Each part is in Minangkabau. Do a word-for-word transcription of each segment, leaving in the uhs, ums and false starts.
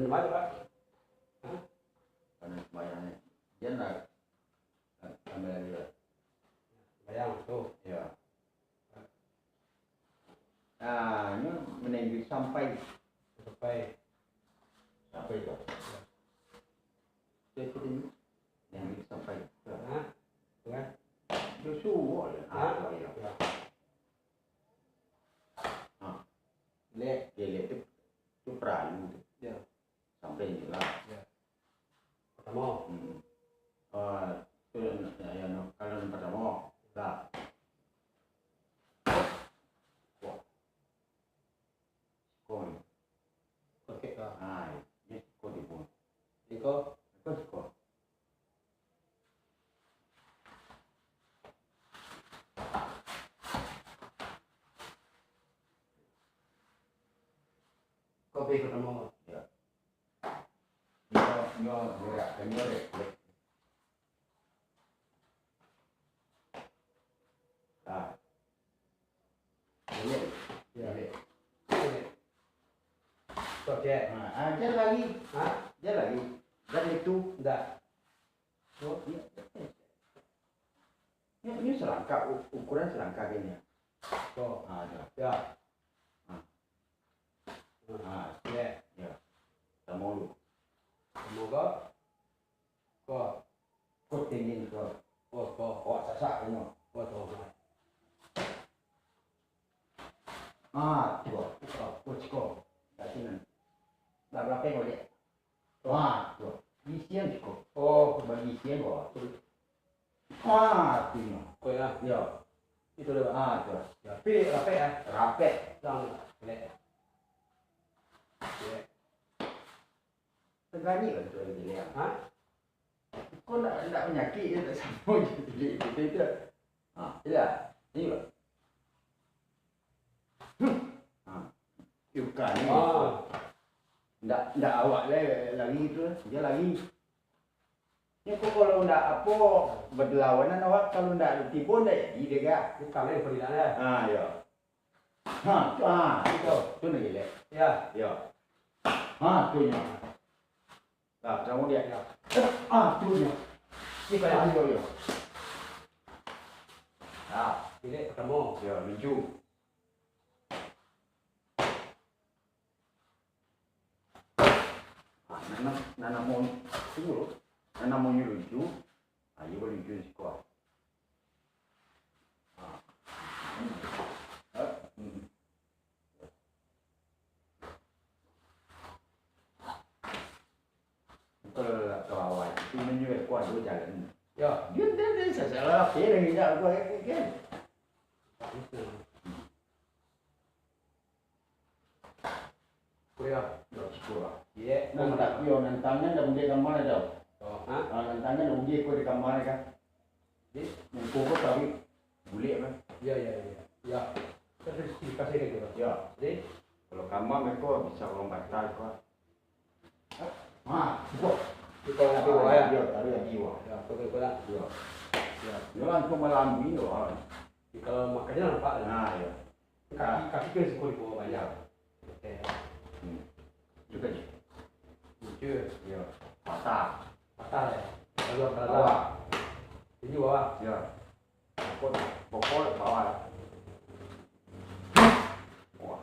Mana, Pak? Hah? Karena sembahyang ni. Dia nak, nak ambil lagi, Pak. Sembahyang tu. Ya. Ah, nyo menengok sampai. Sampai. Sampai tu. Ya. Saya pun menengok sampai. Ha? Tu kan? Dia suruh je. Ha? Ah, ya. Ya. Ha. Lek. Dia lek tu, tu peralu tu. Ya. Sampai je lah. Ya. Pertama. Hmm. Ah, tu yang, yang, yang, kalau yang pertama, lah. Wah. Kon. Pakai kah? Ah, ini kau di pun. Iko? Kau di kau. Kopi pertama. Ya. Nyo, nyo, nyo, nyo, nyo, nyo. Ah. Boleh. Ya. Boleh. Boleh. Oke. Ah, ah, dia lagi. Hah? Dia lagi. Dan itu. Ndak. Oh, iya. Ini, ini serangka, u-, ukuran serangka kayaknya. Oh. Ah, ada. Ya. Ah. Ah, ya. Ya. Sama dulu. Sama kah? Ko. Ko tinggi ko. Ko, ko. Ko sasak ko. Ko, ko. Ah, tu. Ko, ko, ko. Kat sini. Dah berapa yang boleh? Ah, tu. Isian ko. Oh, bagi isian ko. Ah, tu nyo. Ko ya. Ya. Itu dah. Ah, tu. Rapek, rapek ya. Rapek. Sang, lek. Lek. Taganik lah tu lagi dia. Ha? Kau nak, nak penyakit je, tak sama je. Dia, dia, dia, dia. Ha, iya. Ini lah. Hmm. Ha. Dia bukan ni. Ah. Ndak, ndak awak lah lari tu lah. Dia lari. Ni kau kalau ndak apa, berlawanan awak, kalau ndak tibo, ndak jadi dia, Kak. Bukan lah, dia pergi dah. Ha, ya. Ha, tu, ha, tu, tu nak jelek. Ya. Ya. Ha, tu nyo. Ha, sama dia. Ya. Ha, tu nyo. Ni kayak tu, ya. Ha. Jelek pertama. Ya, lucu. Ha, nan, nan, nan namo, tunggu dulu. Nan namonyo lucu, ha, iyo balucu siko. Ha. Hmm. Ha? Hmm. Kalau lah ka bawah, itu menyuruh kuat dua jalan. Ya. Dia, dia, dia sasalah, dia dah injak kuat, kan? Kuliah. Dah cukup lah. Iya. Nah, tapi yo, nantangan dah bunyi kamar dah. Oh, ha? Ah, nantangan dah bunyi kau di kamar kan. Jadi? Muka kau tarik bulik kan? Ya, ya, ya. Ya. Terus dikasih ke dia. Ya. Jadi? Kalau kamar mereka bisa orang batal kau. Ha, cukup. Cukup nak pergi bawah, ya? Ya, tarik lagi bawah. Ya, pergi pulang. Ya. Ya. Dia langsung malam ni, wah. Jadi kalau makan je nampak lah. Nah, ya. Kaki, kaki kan siko di bawah banyak. Oke. Hmm. Itu kan je. Lucu. Ya. Patah. Patah ya. Lalu apa lagi? Bawah. Ini bawah. Ya. Bokol, bokol bawah. Wah.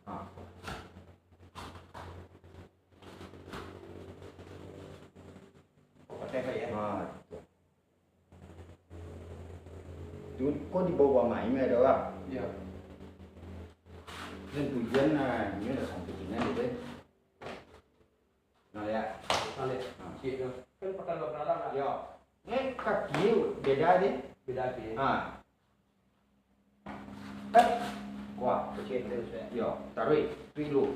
Ah. Pakai apa ya? Ah. Tu, kau dibawa main ada orang? Ya. Dan tujuan lah, ini dah sampai sini aja deh. Nah, ya. Nah, lihat. Nah. Cik tu. Kan pakai dua peralang lah. Ya. Eh, kaki beda deh. Beda deh. Ha. Eh. Kuat. Kecil terus ya. Ya, tarik. Tarik dulu.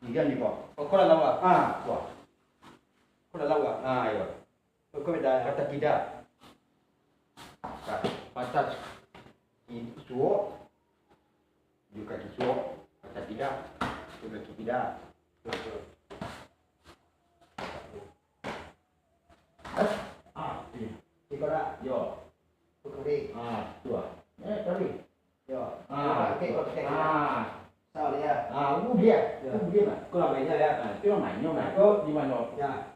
Tiga ni, Pak. Oh, kau dah lawa? Ha, kuat. Kau dah lawa? Ha, ya. Kau beda ya? Kata tidak. Ka-, patah i-, suok, di kaki suok, patah tidak, di kaki tidak. Ah, iya. Iko dah? Yo. Kau kiri. Ah, tu ah. Eh, kiri. Yo. Ah, oke, tu. Oke. Ah. Salah ya. Ah, buliah. Ya. Itu buliah, Mak. Kau namanya ya. Ah, itu namanya, Mak. Kau di mana? Ya.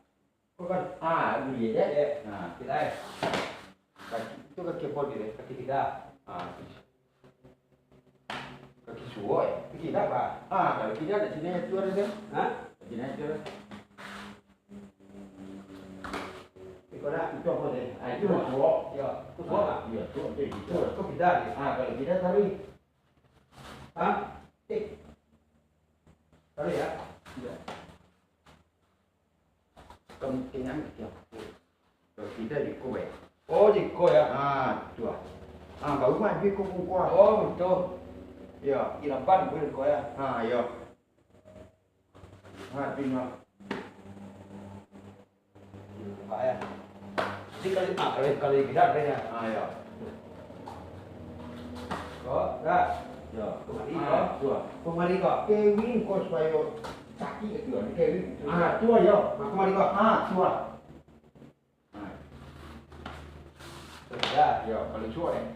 Kau kan? Ah, buliah ya. Ya. Ah. Kita eh. Kaki, itu kaki apa dia? Kaki kita. Ah. Kaki suwok ya? Kaki kita apa? Ah, kalau kita ada sini itu ada kan? Hah? Sini itu ada. Iko nak? Itu apa dia? Ah, itu suwok. Ya, itu suwok. Ah, iya, suwok tu itu. Itu kita ni. Ah, kalau kita tarik. Hah? Eh. Tarik ya? Iya. Kemungkinan kecil. Kalau tidak di ko, eh. Oh, di ko ya. Ah, tu ah. Ah, baru maju ko pun ko ah. Oh, betul. Ya. Di lapan pun ko ya. Ah, ya. Ah, tu nah. Buka ya. Jadi kalau, ah, kalau, kalau tidak ada ya. Ah, ya. Ko, dah. Ya. Kemari, ah, ko. Tu ah. Kemari ko. Kewin ko supaya sakit tu ah. Kewin. Ah, tu ah, ya. Ah, kemari ko. Ah, tu ah. Sudah. Yo, kalau cuak, eh.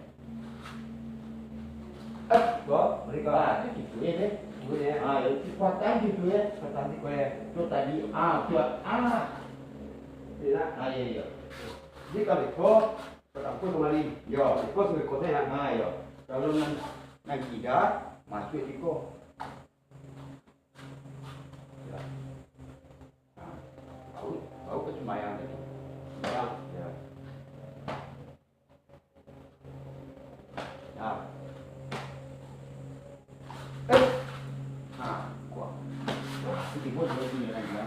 Eh, go, beri go. Ah, tu gitu, eh, deh. Gitu, ya. Ah, yo, kekuatan gitu, ya. Kekuatan gitu, ya. Tu tadi, ah, cuak, ah. Iya, nak? Ah, iya, iya. Jadi, kalau iko, katampui kamari. Yo. Iko sampai kosong, ya. Ah, yo. Kalau nan, nan kida, masuk iko. Ya. Nah, bau, bau ka sumbayang tadi. Sumbayang. Ya. Nah. Eh. Nah, kuat. Wah, tibo-tibo sini lagi, kan?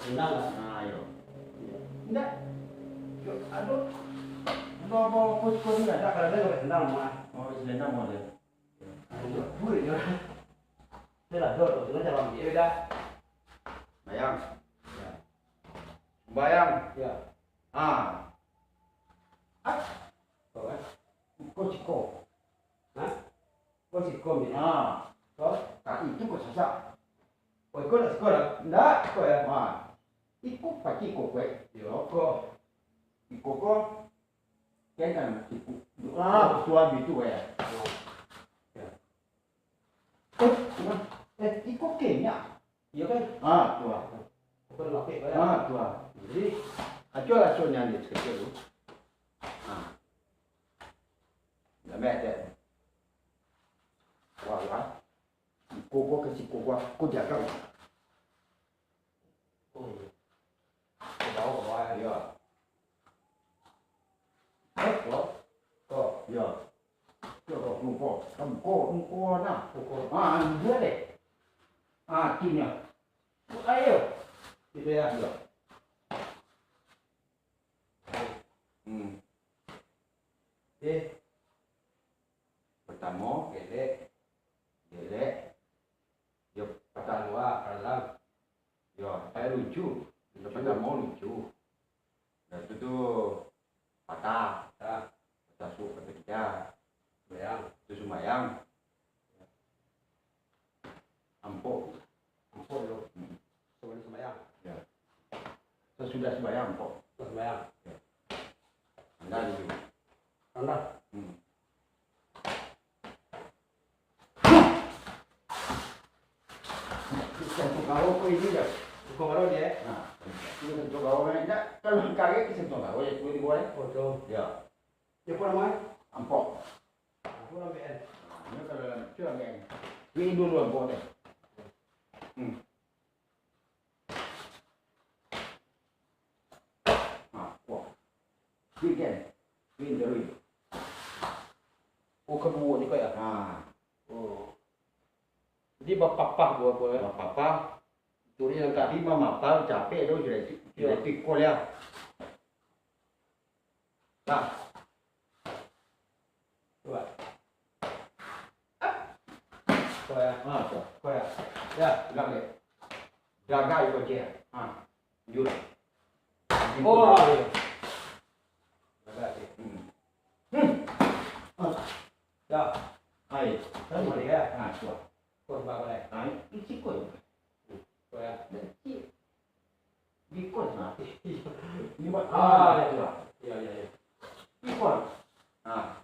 Sendal lah. Nah, yo. Ndak. Yo, aduh. Aduh, apa, apa, apa, apa, ndak. Ndak, kalau dia pakai sendal, mah. Oh, pakai sendal, mah, dia. Aduh, duit, yo. Sudah, dot, sudah, jangan ambil, yo, dah. Bayang. Ya. Bayang. Ya. Ah. Ah. Kau, kan? Kau siko. Hah? Kau siko, ni? Ah. Kau? Kaki itu kau sasak. Oh, kau nak siko, dah? Ndak, kau, ya? Ah. Iko pacik iko kuek. Yo, ko. Iko ko. Ken kan iko. Ah, suami tu, eh. Oh. Ya. Eh, eh, iko Kenya. Iyo kan? Ah, tu ah. Iko dah lapik, ya. Ah, tu ah. Jadi, acok lah so nyali sekecil tu. Ah. Dah meh, deh. Wah, wah. Iko ko ka siko ko, ko jaga. Oh, iyo. Ka bawah, ka bawah, yo. Eh, ko. Ko. Yo. Yo, ko, ko, ko. Kamu ko, ko, ko, nah. Ko, ko. Ah, dia deh. Ah, tu nya. Ayo. Gitu ya. Yo. Hmm. Eh. Pertamo, gelek. Gelek. Yo, patah lua, ka dalam. Yo, eh, lucu. Lucu. Patah mau lucu. Dah tu, tu patah. Patah. Patah su-, patah kida. Sumbayang. Tu sumbayang. Ampok. Ampok dulu. Hmm. Sebelum sumbayang. Ya. Sesudah sumbayang, ampok. Sesudah sumbayang. Ya. Anda dulu. Anda. Hmm. Ikan cokaro ko ini dah. Cokaro dia, eh? Nah, ini ikan cokaro, eh. Ndak, kalau karek ikan cokaro, ya, tiba-tiba, eh. Oh, tu. Ya. Dia apa namanya? Ampok. Aku nampak, eh. Nah, ini kalau dalam itu, eh. Ini dulu ampok deh. Hmm. Ha, kuah. Bikin. Bikin terus. Oh, kaduo ni ko ya? Ha. Oh. Jadi bapapah buah-buah ya? Bapapah. Turi yang tadi mamapah capek tu, sudah ti-, sudah Yo. Tikul ya. Nah. Coba. Kau ya. Ha, tu. Kau ya. Ya. Pegang dia. Jaga iko je. Ha. Lanjut. Oh, iya. Jaga je. Hmm. Hmm. Ya. Hai. Tadi ya. Ha, tu. Kau sebab apa, eh? Ha, isi kau. Kau ya. Isi. Bikon mati. Ini buat Ah, ah, iya. Iya, iya, iya. Bikon. Ah.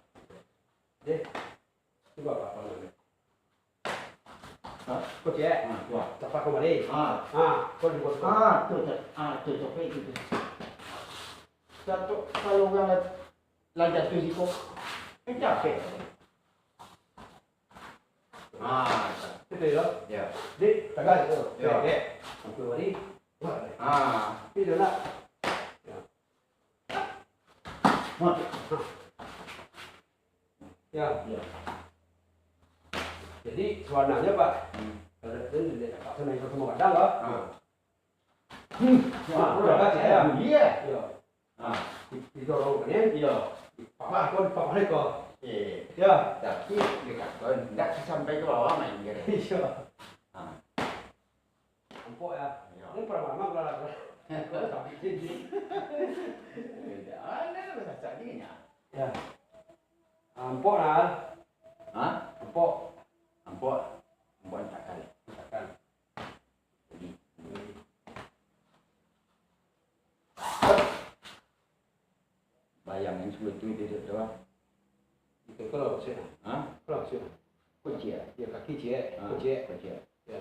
Deh. Coba apa, apa namanya? Apa kamari? Ah. Ah, kau di bos kau. Ah, tu, tu. Ah, tu, tu, kayak gitu. Satu, kalau orang lah, lah jatuh siko, kan capek. Ah, gitu ya. Ya. Dek, tagal tu. Ya. Dek, dek. Sampai mari. Ah. Tapi dah nak. Ya. Mat. Ya. Ya. Jadi, sabananyo, Pak, hmm, kalau tu, dia tak paksa naik ke semua kadang lah. Ah. Hmm. Ah, udah baca, ya? Iya. Ya. Ah. Di-, didorong ke ni? Iya. Di-, papak kau, di papak kau. Eh. Ya. Tapi, dia kata, ndak sampai ke bawah main dia. Iya. Ah. Empok ya. Iya. Ini pernah lama keluar, keluar. Keluar sampai sini. Beda. Ah, ini lah bahasa sakinya. Ya. Ah, empok lah. Hah? Empok. Empok. Empok antakan. Antakan. Jadi. Bayangin sebetulnya dia tu, ah. Itu kalau maksudnya. Hah? Kalau maksudnya. Kocik, ah? Ya, kaki ciek, ah, kocik. Kocik. Ya.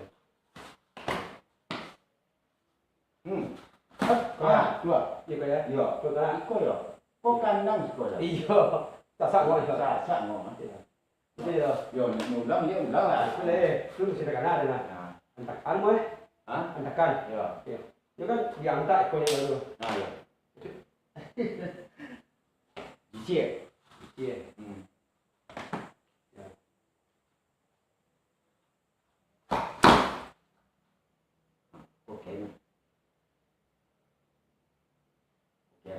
Hmm. Ah, tu lah. Iya, Kak, ya? Iya. Tu, Kak. Iko, ya? Kok kandang siko, ya? Iya. Sasak kok, iya. Sasak kok. Iya. Iya. Yo, nak ulang, dia ulang lah. Boleh. Tu mesti terkena dia, nah. Nah. Antakan, Moy. Hah? Antakan. Iya. Iya. Dia kan diantak ikonyo dulu. Nah, iya. Bicik. Bicik. Hmm. Ya. Oke. Oke.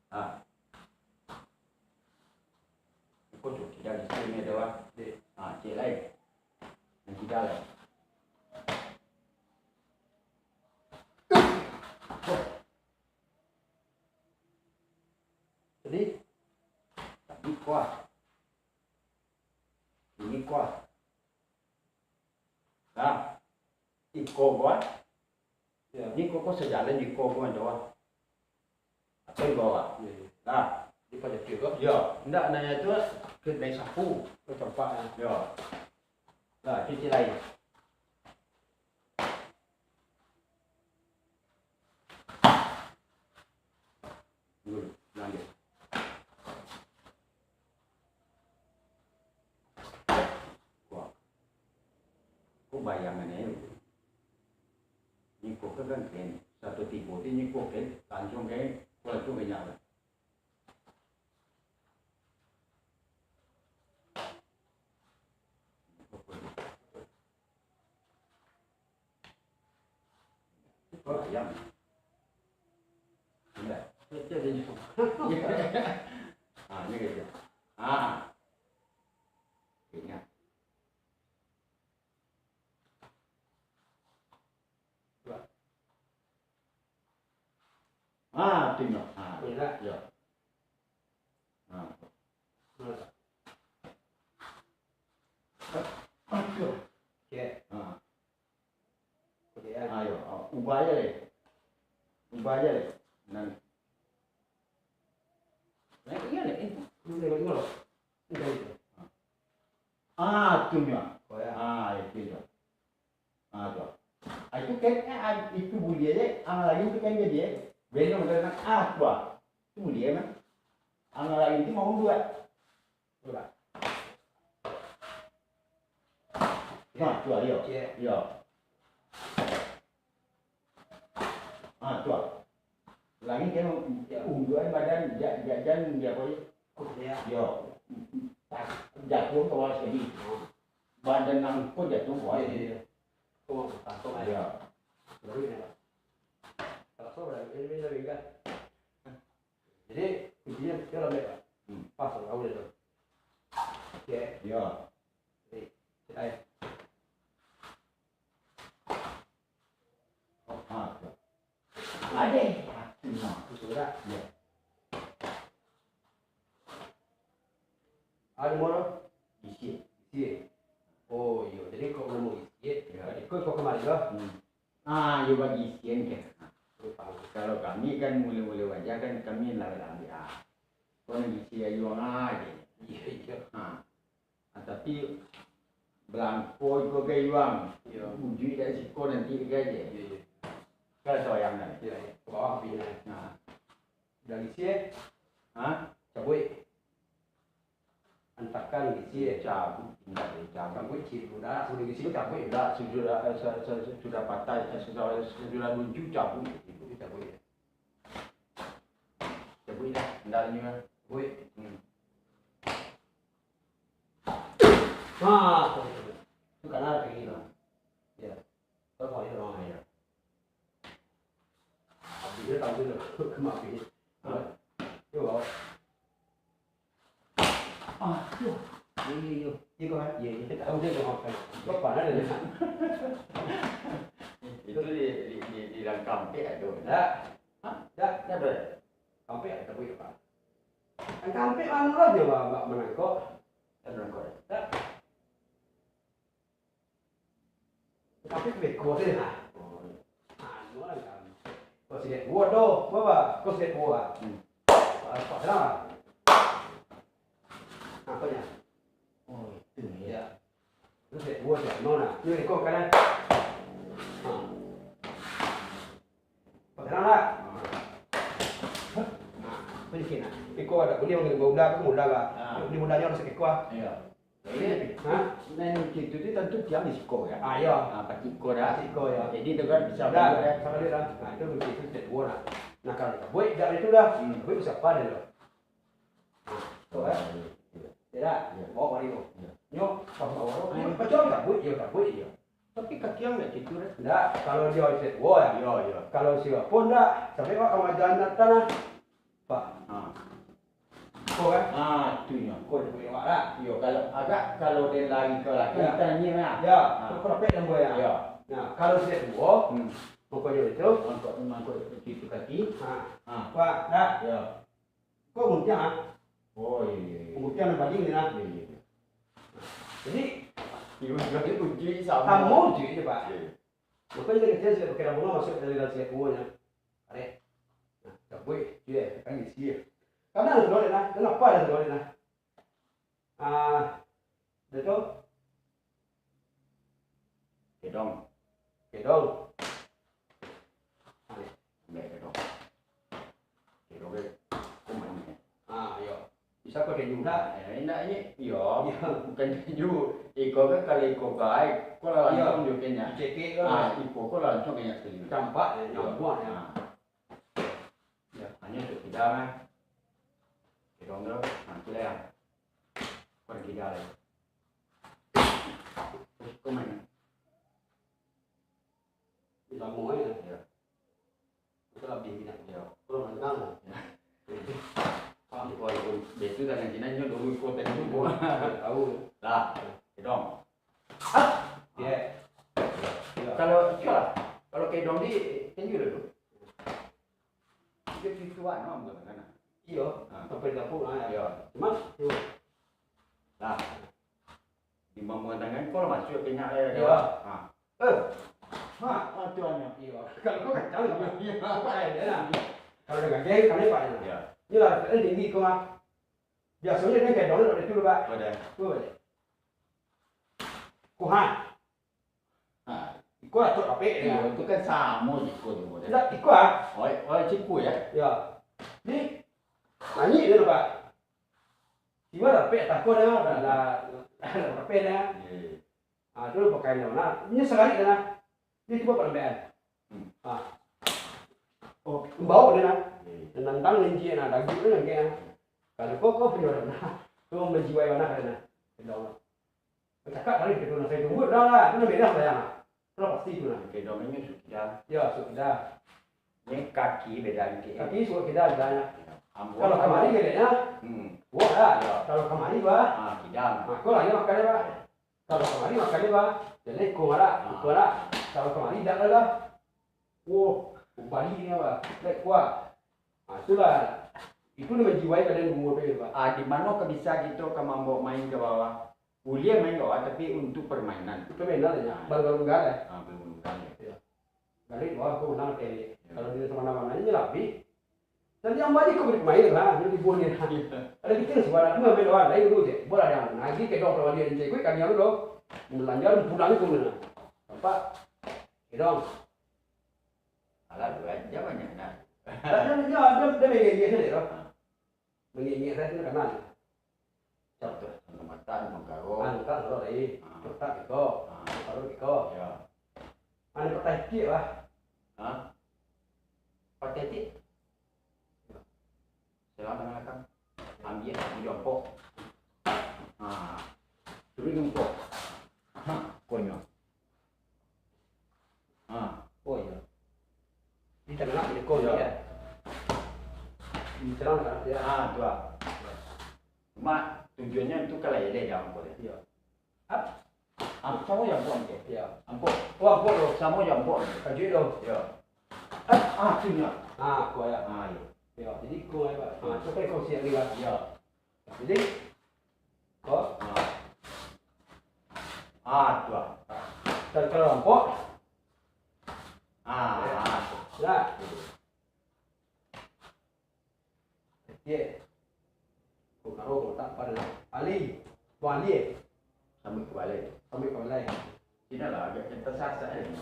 Ah. Iko tu, tidak di sini ada, wah. Dek. Ah, cek lain. Yang tidak lain. Jadi, tapi kuah. Ini kuah. Nah, iko kuah. Ya. Ini kok, kok sejalan di kok, kok ada, wah. Atau di bawah. Iya, iya. Nah. Di pada kiri, kok? Ya, ndak nanya tu, ke naik sapu. Ke tempat, ya. Ya. Nah, cuci lain. Dulu, lanjut. Wah. Ko bayangan e. Niko ke kan ken. Satu tigo ti niko ken. Langsung ken. Ko langsung ken nyawa. Ko ayam. Indak. Kecil dia. Ah, ni kecil. Ah. Ingat. Ah, tengok. Ah, ya. Ah. Aduh. Cek. Ah. Oke, ya. Ayo, ah, ubah aja deh. Ubah aja deh. Nah. Nah, iya deh. Ini tengok dulu. Ini tengok dulu. Ah, tu nyo. Oh, ya. Ah, itu nyo. Ah, tu. Ah, itu kan, eh, ah, itu buliah je. Ah, lagi tu kan dia, dia. Beno udah nak, ah, tu, ah. Itu buliah, man. Ah, lagi tu mau buat. Nah, tu, ah, yo. Yo. Ah, tu, ah. Lagi kan unduan badan, ja-, ja-, jan dia apa je? Oh, ya. Yo. Jatuh ke bawah sekali. Badan nang ko jatuh ke bawah. Iya, iya, iya. Ko, ko, ko, ya. Baru ini, Pak. Kalau so, berarti ini bisa juga. Jadi, kuncinya dia lembek, Pak. Hmm. Pas, tahu dia tu. Oke. Iya. Jadi, kita ya. Oh, ah, iya. Adeh, nah. Sudah. Iya. Ada mana? Isi. Isi. Oh, iya. Jadi, kok nemu isi? Iya. Jadi, kok, kok kemarin lah? Hmm. Ah, yo bagi isian ke. Kalau kami kan mula-mula waja kan kami lah ambil ah. Kau nak isi ayo ah je. Iya, iya. Ha. Ah, tapi Belangko iko ka iwang. Iyo. Ujuik dari siko nanti ka je. Iyo, iyo. Kan sayang kan? Iyo, iyo. Ka bawah habih kan? Nah. Dari siko, ha? Cabuik. Antakan di siko. Cabuik, indak boleh cabuik. Cabuik cik dulu dah, sudah di siko cabuik. Indak, sudah, eh, su-, su-, su-, sudah patah, eh, sudah, sudah luncu cabuik. Cabuik, cabuik. Cabuik dah, indak lagi mah. Cabuik. Hmm. Ah, tu, tu. Tu kanan kiri lah. Ya. Kau tahu dia orang aja. Habis dia tahu dia kemana habis. Ha? Yo, bawa. Ah, yo. Yo, yo, yo. Yo, kau, eh? Yo, yo. Tahu dia kau makan. Kau pandai dia. Itu di, di, di, di dalam kampek ada. Tak. Ha? Tak, tak ada. Kampek ada, tak boleh, Pak. Kan kampek mana lah dia, Pak, Pak, menangkok? Tak menangkok, ya? Tak. Tapi beko saja lah. Oh, iya. Anu lah kan. Kau silik dua tu, apa? Kau silik dua. Hmm. Apa lah? Apa ya? Oh, itu ya. Ya. Terus silik dua tu, no lah. Ni beko kanan. Ha. Pakai lah. Ha. Ha. Apa ni kena? Beko ada boleh mangirim bola ke bola lah. Ha. Boleh bolanya harus beko ah. Iya. Jadi, ha? Nan itu tu tantu tiang di siko, ya? Ah, iya. Ah, pacik ko dah. Pacik ko, ya. Jadi, tu kan bisa dah, balik, ya. Bisa balik dah. Nah, itu begitu, tidak dua lah. Nah, kalau buat tidak itu dah, hmm, buat bisa apa dia tu? Nah, tu, kan? Iya, iya. Tidak? Iya. Bawa mari tu. Iya. Nyo, pas bawa tu. Ayo. Macam tak buat, iya, tak buat, iya. Tapi kaki yang nak gitu, dah. Tidak, kalau dia tidak dua, ya. Iya, iya. Kalau siapa pun tidak, sampai Pak Ramadan datang lah. Pak. Ha. Ko kan? Ah, tu nyo. Ko di awak lah. Yo, kalau agak, kalau den lari ka balakang, ya, kita nyiak lah. Ya, ha, ko rapek lambuai lah. Ya. Nah, kalau silik dua, hmm, pokoknyo itu. Mangkok, mangkok situ kaki. Ha. Ha. Kuat, dah. Ya. Ko guntiang, ah. Oh, iya, iya, iya. Guntiang nan paling ni lah. Iya, iya, iya. Jadi, iya, iya, iya, sama. Sama uji je, Pak. Iya, iya. Makanya kita kecil sudah pakai rambut masuk dari dalam silik dua nya. Areh. Nah, tak boleh. Iya, kan isi ya. Karena ada sudah lah. Kenapa ada sudah lah? Ah, dah tu. Kedong. Kedong. Ambil kedong. Kedong ke? Kau main ya? Ah, iyo. Bisa kau tinju dah? Eh, indak ni. Iyo. Iyo. Bukan tinju. Iko kan kalau iko baik, kau lah langsung jo kenyang. Cekik kau. Ah, iko kau langsung kenyang sekali. Campak ya, iyo, nyambuang ya. Ah. Ya, hanya untuk tidak kan. Kedong tu, nanti lah ya. Pergi dah lah. Terus kau main. Lamo aja. Ya. Itu lebih minat. Ya. Kalau menang. Ya. Ah, walaupun betul dengan Cina nyo dulu ikut tadi tu. Tahu. Lah, kedong. Ah, ya. Ya. Kalau, cuba lah. Kalau kedong di tinju dulu. Dia pintu ano bukan kan? Iyo, ah, sampai dapur lah ya. Iyo. Cuma, iyo. Lah. Di bambuan tangan kau lah masuk ke nyak ya. Iyo. Ha. Eh. Ha, atuannya. Iyo. Kalau kau kacau lah. Iyo. Apa ya dia lah? Kalau dah gagal, kami apa ya? Iyo. Inilah, kan tinggi kau ah. Biasanya dia kayak download dari dulu, Pak. Pada. Tuh, Pak. Kuhan. Ha. Iko lah cok rapek, iyo, ya. Itu kan samo siko tu, kan? Tidak, iko ah. Oh, oh, siku ya? Ya. Ni, nyanyi dia nampak. Tiba rapek, takut dia, dah, dah, dah rapek dia. Iya, iya. Ah, tu pakai dia, nah. Ini sekali dia, nah. Dia cuba penampilan. Hmm. Ah. Oh, bau dia, nah. Iya, iya. Dan nantang ninji, nah, daging dia, nah. Kalau kau, kau punya orang, nah. Tu menjiwai mana dia, nah. Kedong. Cakap tadi gitu, nah, saya tunggu dah lah. Itu namanya dah sayang. Itu lah pasti itu lah. Oke, domainnya sudah. Ya, sudah. Ini kaki beda dikit. Kaki suka kita bedanya. Ya, ambo. Kalau kamari bedanya, hmm, wah lah. Ya. Kalau kamari, wah. Ah, tidak. Aku lah, ya, makan, ya, Pak. Kalau kamari makan, ya, Pak. Jadi, ikut lah, ah, ikut lah. Kalau kamari, tidak lah. Wah, balik ni, Pak. Naik kuat. Ah, itulah. Itu namanya jiwa kadang dua, Pak. Ah, di mana kau bisa gitu, kau mambawa main ke bawah? Buliah main kawan, tapi untuk permainan. Permainan aja. Ah. Baru-baru enggak, eh? Ah, baru-baru enggak, ya. Iya. Balik bawah aku menang tadi. Iya. Kalau di mana-mana ini lebih. Dan yang banyak kau beri main lah, yang dibuat ni. Ada kita sebarang nama main lawan lain dulu je. Bola yang lagi ke dok lawan dia encik kuih kan yang dulu. Belanja pulang itu mana? Nampak? Kedong. Alah, dua jam banyak nak. Ada dia ada dia main dia saja tu. Mangingek sajo tu kanai. Cak tu, angka mata, angka karo. Angka karo lai. Ah. Kotak iko. Ah. Karo iko. Ya. Anu patah itik lah. Ha? Patah itik? Salah tangah belakang. Ambiak, ambiak jongkok. Ha. Turun jongkok. Ha, konyo. Ha. Oh, iya. Di tangah ni kau ya. Di tangah ya. Ha, tu ah. Cuma tujuannya tu kalau ada jongkok dia. Iya. Ap. Ap, samo jongkok tu. Iya. Angkok. Oh, angkok tu. Samo jongkok tu. Kajuik tu. Iya. Ap. Ah, tu nya. Ah, kau ya. Ah, iya. Iya, jadi kau ya, Pak. Ah, coba kau siap ni, Pak. Iya. Jadi, kau? Ah. Ah, tu ah. Terkelompok. Ah, ah. Ya. Ye. Kau karo kau tak pada. Ali. Tuan Ali. Sambil ke balai. Sambil ke balai. Sini lah, agak kita sasak je.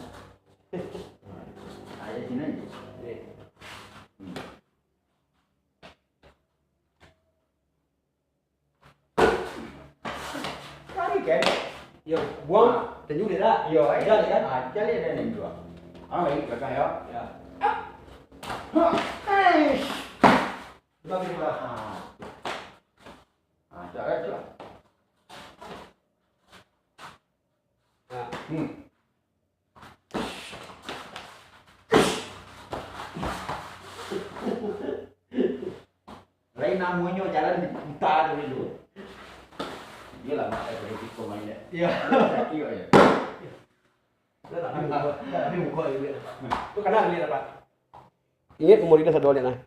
Ayah sini je. Ye. Hmm. Kari kan? Yo, buang. Ah. Tenyu dia dah. Yo, eh. Dah, kan? Ah, cari dia ni dua. Ah, baik, belakang ya. Ya. Ah. Ha. Eish. Bagi lah. Ah. Ah, tak ada tu lah. Ya. Hmm. Lain namonyo jalan diputa tu dulu. Iyolah, masa berisiko main dia. Iya. Sakit aja. Dah tak ada muka, dah tak ada muka juga. Tu kanan dia dapat. Ingat umur kita satu orang nah.